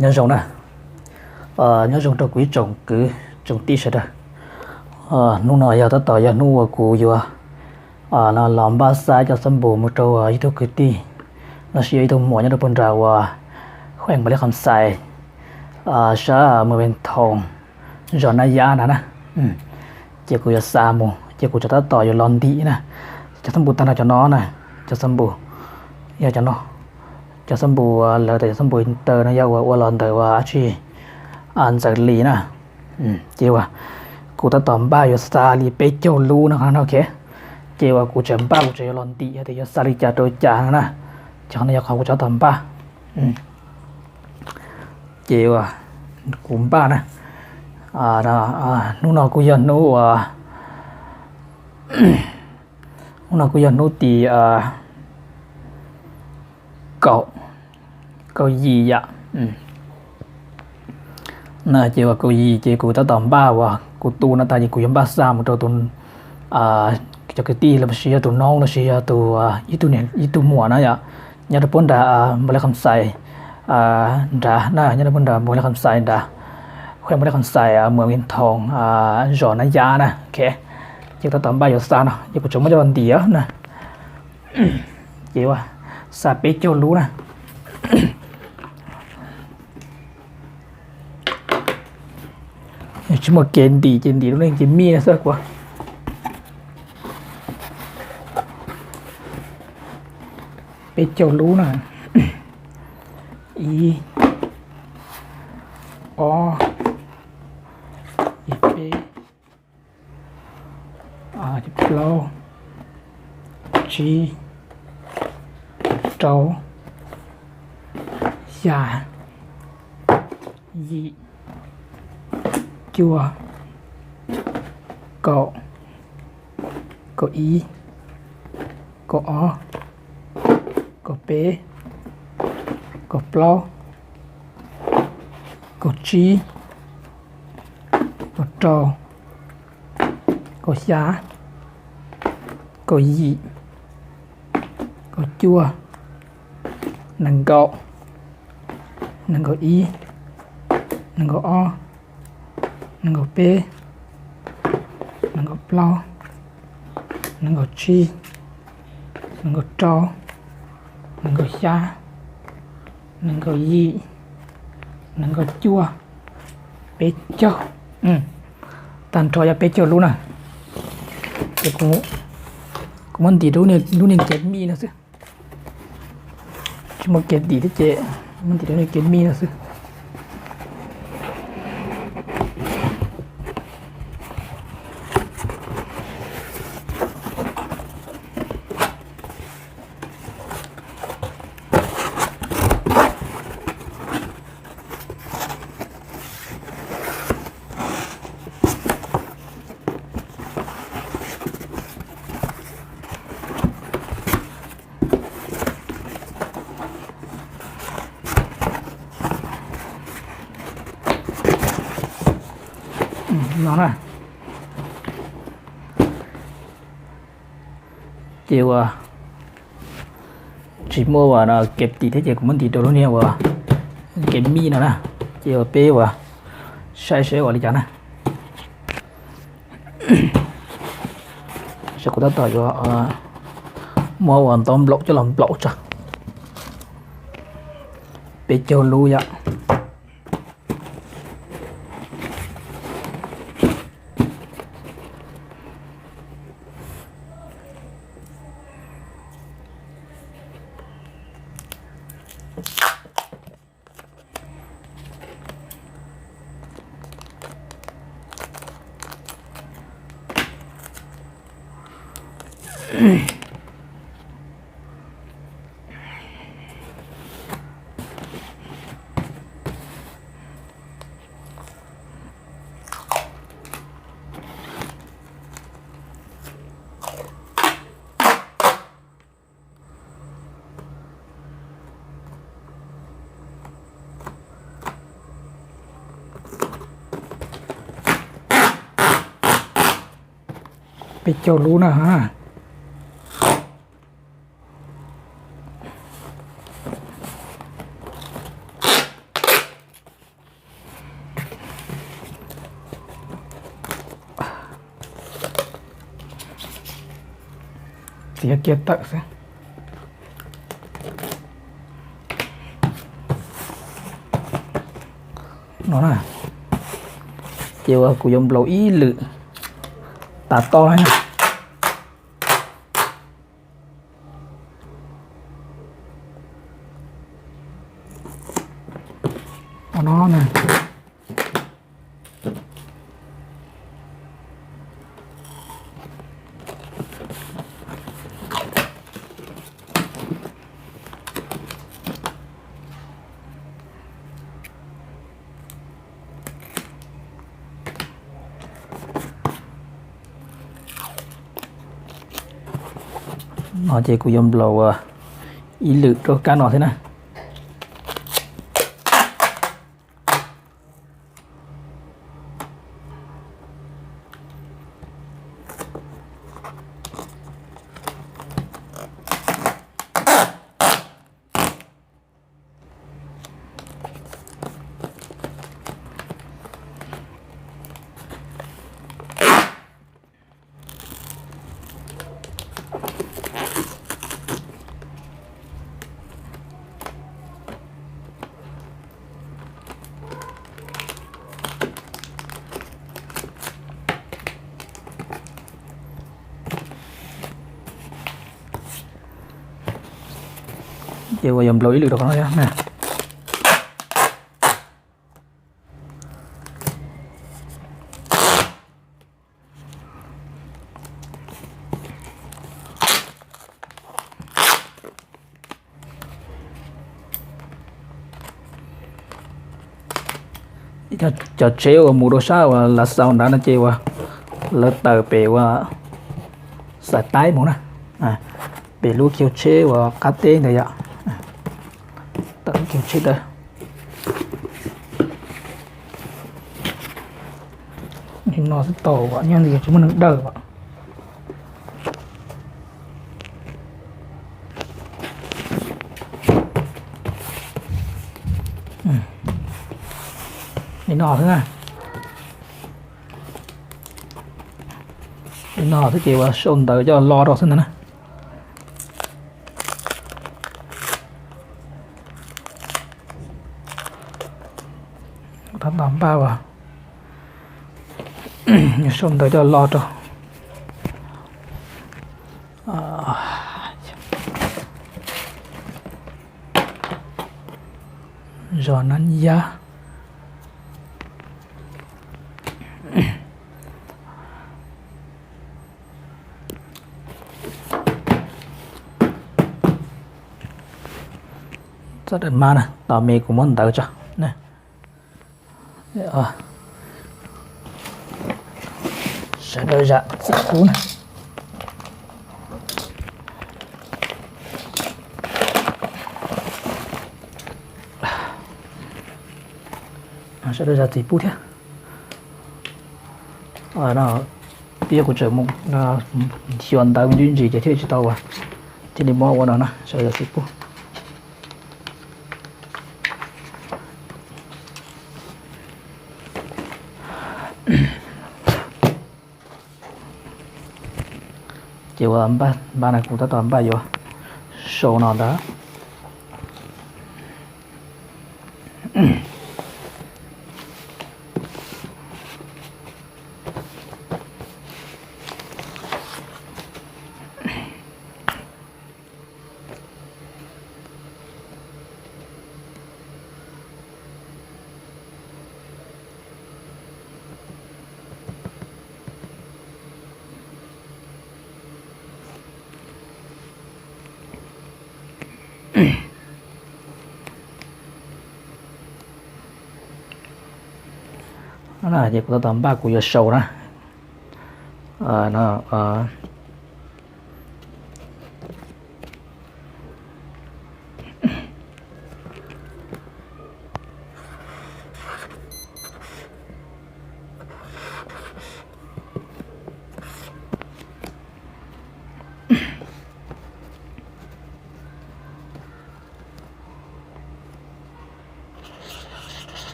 Nyob zoo na, nyob zoo rau kuv ib tsoom kwv tsoom tij sawv daws. Hnub no yog tab tom yog hnub uas kuv yuav los npaj xa cov xab npum mus rau ib tug kwv tij los sis yog ib tug muam nyob rau puag nram uas kheej Npaus Lis Kham Xais, sab Mes Ves Thoos, zos Nab Yab ntag na. Ces kuv yuav xa mus ces kuv tseem tab tom yuav los ntim na. Cov xab npum tag nrho cov no na, cov xab npum yog cov no, cov xab npum lawv tias cov xab npum taw no yog uas ua los ntawm uas dab tsi, ntxawm lis na. Ces uas kuv tab tom npaj yuav xa li peb caug lub no no, ok. Ces uas kuv tseem npaj kuv tseem yuav los ntim hais tias yuav xa li cas rau cas no na. Ces qhov no yog qhov kuv tseem tab tom npaj. Ces uas kuv npaj na, hnub no kuj yog hnub uas, hnub no kuj yog hnub tim kaum, kaum yim yam na. Ces uas kaum yim ces kuv tab tom npaj uas kuv tu no tas ces kuv yuav npaj xa mus rau tus, cov kwv tij los sis yog tus noob los sis yog tus, ib tug muam na yom, nyob rau puag nram Npaus Lis Kham Xais nrad na, nyob rau puag nram Npaus Lis Kham Xais nrad, kheej Npaus Lis Kham Xais, Mes Ves Thoos, zos Nab Yab na, ok. Ces kuv tab tom npaj yuav xa no ces kuv tseem muab coj los ntim na. Ces uas xa peb caug lub na. Tsis muaj kev ntim ces ntim lub neej kev mij no xwb kuv. Peb caug lub na. Ib, ob, peb, plaub, tsib, rau, xya, yim, cuaj, kaum, kaum ib, kaum ob, kaum peb, kaum plaub, kaum tsib, kaum rau, kaum xya, kaum yim, kaum cuaj, nees nkaum, nees nkaum ib, nees nkaum ob, nees nkaum peb, nees nkaum plaub, nees nkaum tsib, nees nkaum rau, nees nkaum xya, nees nkaum yim, nees nkaum cuaj, peb caug. Tag nrho yog peb caug lub na. Ces kuv muab ntim lub niag kev mij no xwb. Tsis muaj kev ntim thiab ces muab ntim lub niag kev mij no xwb. No na. Ces uas tsis muaj uas no kev ntim thiab ces kuv muab ntim rau lub niag uas kev mij no na. Ces uas peb uas saib seb ua li cas na. Seb kuv tab tom yuav muab uas ntau nplaum coj los nplaum tso. Peb caug lub yom. Peb caug lub na ha. Txiav kiag tawm xwb. No na, ces uas kuv yuav nplaum ib lwm tas toj na. No na. No ces kuv yuav nplaum ib lwm rau kab no thiab na. Ces uas yuav nplaum ib lwm rau qhov no thiab na. Cov tsheb uas mus rau sab uas Lav Xaus nrad no ces uas lawv tawm pem uas Xais Taib mus na, pem lub kiv tsheb uas qab teb ntawd yom. Tawm lub kiv tsheb ntawd. Li no xwb tau, nyob ntawd tsis muaj neeg dawm os. Li no xwb na. Li no xwb ces uas sau ntawv coj los rau xwb ntag na. Tab tom npaj uas sau ntawv coj los rau zos Nab Yab. Txoj daim mab na, tos me kuv muab ntawv tso. Sawv daws zam txim pub na. Sawv daws zam txim pub thiab. Twb yog kuv tseem mus xyuas ntawv me ntsis ntsis ces thiaj li tsis tau ua, thiaj li muab ua no na, sawv daws zam txim pub. Ces ua npaj na, kuv tab tom npaj yuav sau no ntag. Ces kuv tab tom npaj kuv yuav sau na.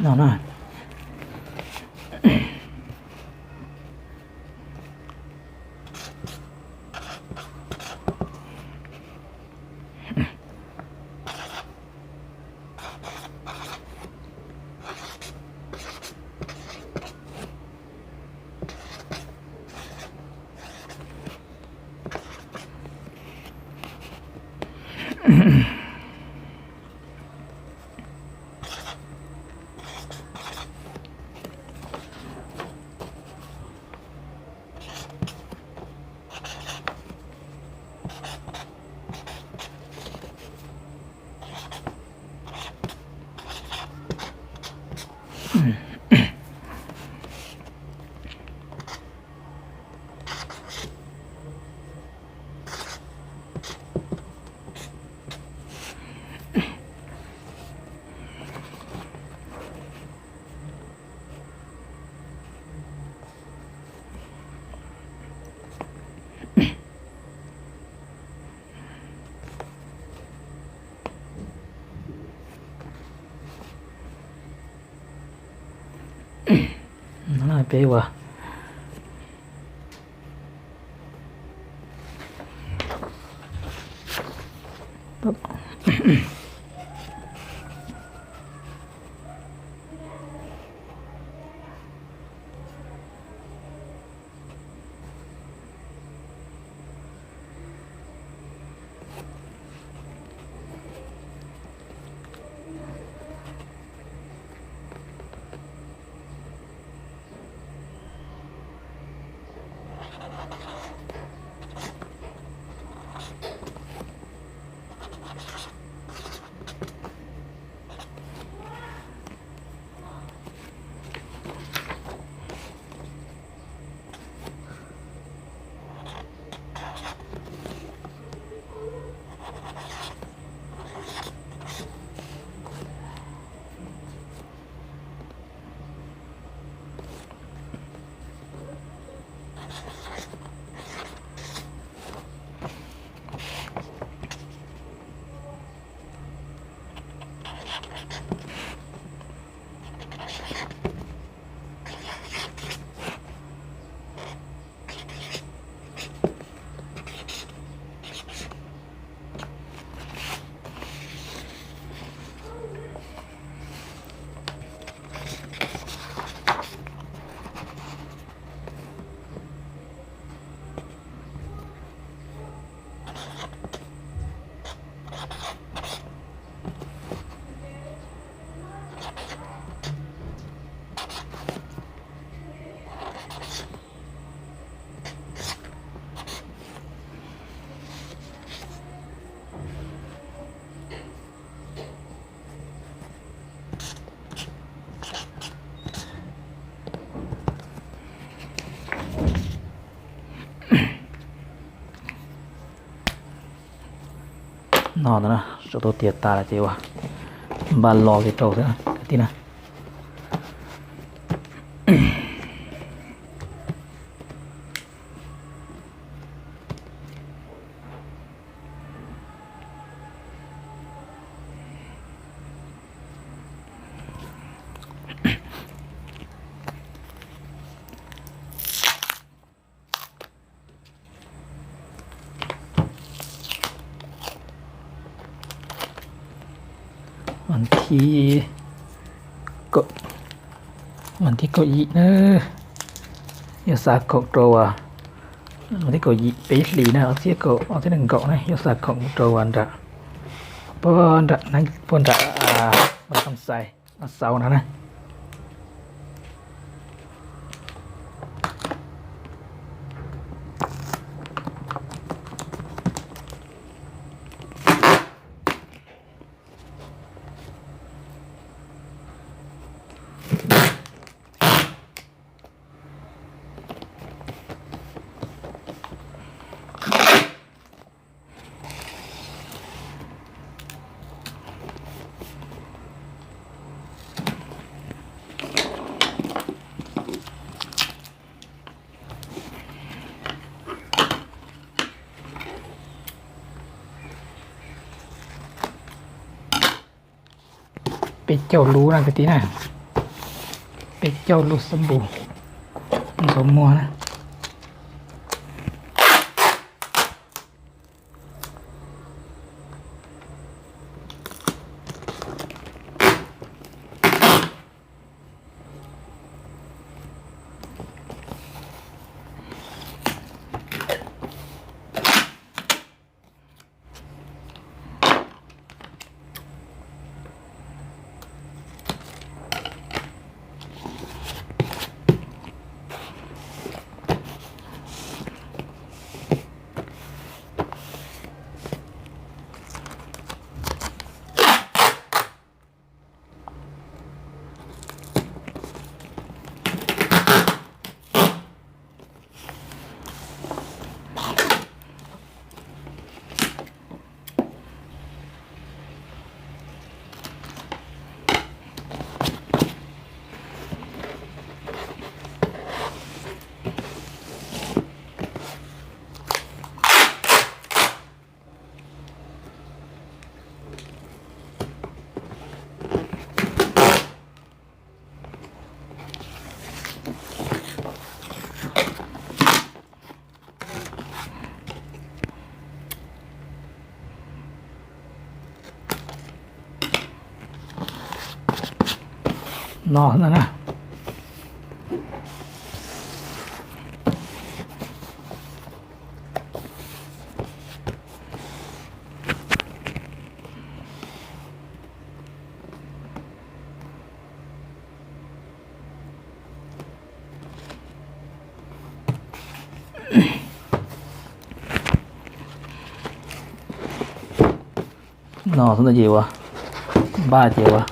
No na. Peb ua No ntawd na, sau tau tiav tas lawm ces ua npaj los ces rau xwb kwv tij na. Vas thib kaum, vas thib kaum yim na, yuav xa kaum rau, vas thib kaum yim peb hlis na, ob txhiab kaum, ob txhiab nees nkaum na, yuav xa kaum rau nram, puag nram, puag nram Mas Tooj Xais, Mas Xaus no na. Peb caug lub na kwv tij na, peb caug lub xab npum ntxuav muag na. No na. No xwb ntag ces ua, npaj ces ua.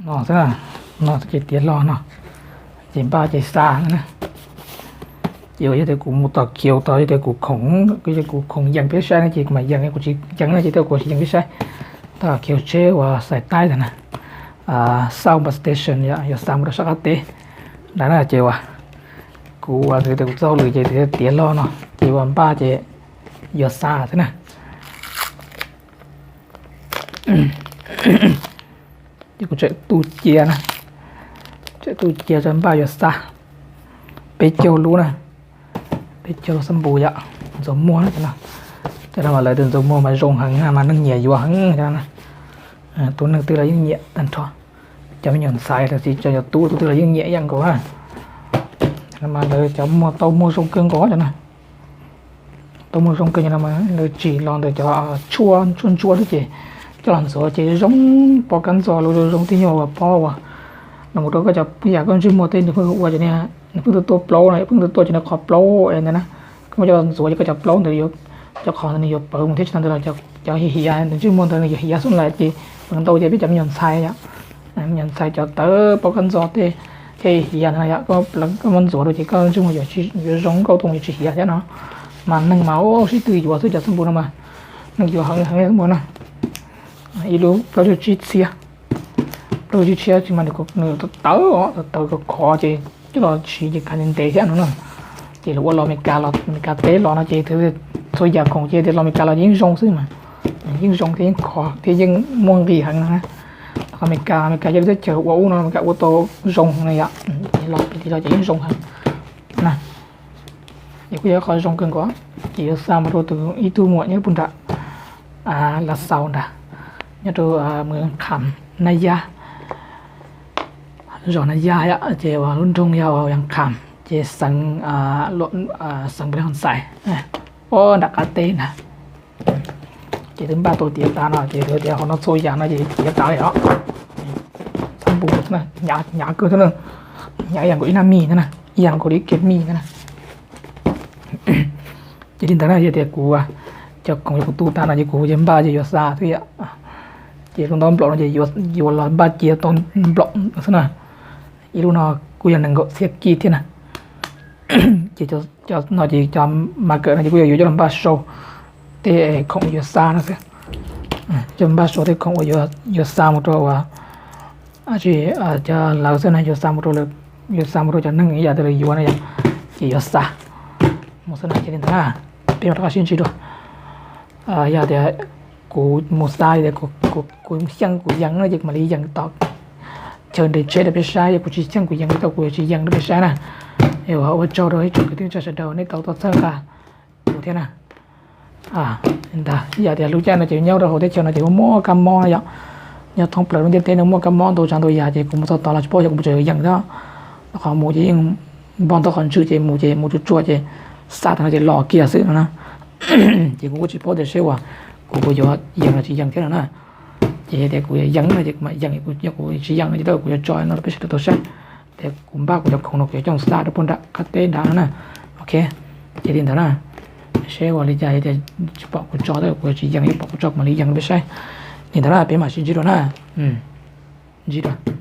No xwb, no ces tiav los no, ces npaj ces xa na. Ces ua yog tias kuv mus tom Khiaus tod yog tias kuv khoom, kuv yog kuv khoom yees peb saib no ces kuv mam yees, kuv tsis yees no ces tej kuv tsis yees peb saib. Tom Khiaus tsheb uas xais taib ntawd na, South Bus Station yog yuav xa mus rau sab qab teb ntawd na ces uas kuv ua tias kuv txoj hauj lwm ces tiav los no ces ua npaj ces yuav xa xwb na. Ces kuv tseem tu cia na, tseem tu cia tso npaj yuav xa peb caug lub na, peb caug lub xab npum yom, ntxuav muag na cov no. Cov no mas lawv tias ntxuav muag mas zoo heev mas neeg nyiam yuav heev cov no. Tus neeg twg los yeej nyiam tag nrho, cov me nyuam ntxhais los sis cov yuav tub tus twg los yeej nyiam ib yam nkaus na. Mas lawv cov muag tau muag zoo kawg nkaus cov no. Tau muag zoo kawg no mas lawv tsim los ntawm cov tshuaj ntsuab ntsuab xwb ces coj los ntxuav ces zoo, pob kab ntxos los zoo tib nyuag uas pob uas los mus rau koj cov yam koj ntsej muag tej nws pheej ua cov niag, nws pheej tuaj tuaj plaub no, pheej tuaj tuaj cov niag qhov plaub ntawd na. Koj muab coj los ntxuav ces koj cov plaub ntawd, cov qhov ntawd nws yuav pawv mus thiab tsis tas ntawd los cov hiav hiav ntawm ntsej muag ntawd nws yuav hiav xwb lawm ces feem ntau ces peb cov me nyuam ntxhais yom, me nyuam ntxhais cov tawv pob kab ntxos tej, tej hiav ntawd yom, koj muab ntxuav rau ces koj ntsej muag yuav zoo nkauj tuaj yuav tsis hiav thiab no. Mas neeg mas ua sib tw yuav xwb cov xab npum no mas neeg yuav heev heev xab npum no. Ib lub plaub caug tsib txhiab, plaub caug tsib txhiab tsis mas nws tawv, tawv khov khov ces coj los siv ces khav ntev ntev thiab no na. Ces lawv ua los Amelikas, los Amelikas teb los no ces txhua yam khoom ces tias los Amelikas los yeej zoo xwb mas, yeej zoo thiab yeej khov thiab yeej muaj nqis heev no na. Amelikas, Amelikas yog lub teb chaws ua ub no Amelikas ua tau zoo heev no yom. Los ces yeej zoo heev na. Ces kuj yog qhov zoo kawg nkaus ces yuav xa mus rau tus ib tug muam nyob puag nram Las Xaus ntag, nyob rau Mws Kham Nab Yaj, zos Nab Yaj ces lub nroog yog Mws Kham ces xeev, xeev Npab Xais, nram qab teb ntag. Ces twb npaj tau tiav tas no ces tias qhov no txhua yam no ces tiav tas li os. Xab npum hnyav kawg thiab na, hnyav ib yam nkaus ib nab mij thiab na, ib yam nkaus li ib kiag mij thiab na. Ces li ntawd na yog tias kuv cov khoom yog kuv tu tas no ces kuv yeej npaj ces yuav xa xwb yom. Ces lub ntaub nplaum no ces yuav los npaj cia tau nplaum xwb na. Ib lub no kuj yog nees nkaum txhiab kij thiab na. Ces cov no ces cov ma kawm no ces kuj yog yuav coj los npaj sau tej khoom yuav xa no xwb. Coj npaj sau tej khoom uas yuav xa mus rau uas Tsis, cov lawv xwb na, yuav xa mus rau, yuav xa mus rau cov neeg ib yam tias lawv yuav na yom, ces yuav xa mus xwb na. Ces li ntawd na, peb mam rov qab sib ntsib dua. Yog tias kuv mus xa li tias kuv xyeej kuv yees no ces kuv mam li yees tom chaw nres tsheb rau peb saib, yog kuv tsis xyeej kuv yees li tau kuv yuav tsis yees rau peb saib na. Es ua tsaug rau ib tsoom kwv tij neej tsa sawv daws nej tau tuaj txhawb nqa kuv thiab na. Ntag, ib yam tias lub caij no ces nyob rau hauv teb chaws no ces muaj muaj kab mob na yom. Nyob thoob plaws lub ntiaj teb no muaj kab mob ntau tsav ntau yam ces kuv mus txog tod los tsis paub xyov kuv puas tsawg yuav yees thiab. Qhov mus ces yeej npog ntau qhov ntswg ces mus ces mus tsuag tsuag ces xa tag no ces los kiag xwb no na. Ces kuv kuj tsis paub tias seb uas kuv puas yuav yees los tsis yees thiab no na. Ces tias kuv yuav yees no ces kuv mam yees, yog kuv tsis yees no ces kuv yuav tso no rau peb sawv daws tau saib. Tias kuv npaj kuv cov khoom no kuv yuav coj xa rau puag nram qab teb nrad no na. Ok, ces li ntawd na. Seb ua li cas yog tias tsis pom kuv tso, kuv yuav tsis yees, yog pom kuv tso kuv mam li yees rau peb saib. Li ntawd na, peb mam sib ntsib dua na. Ntsib dua.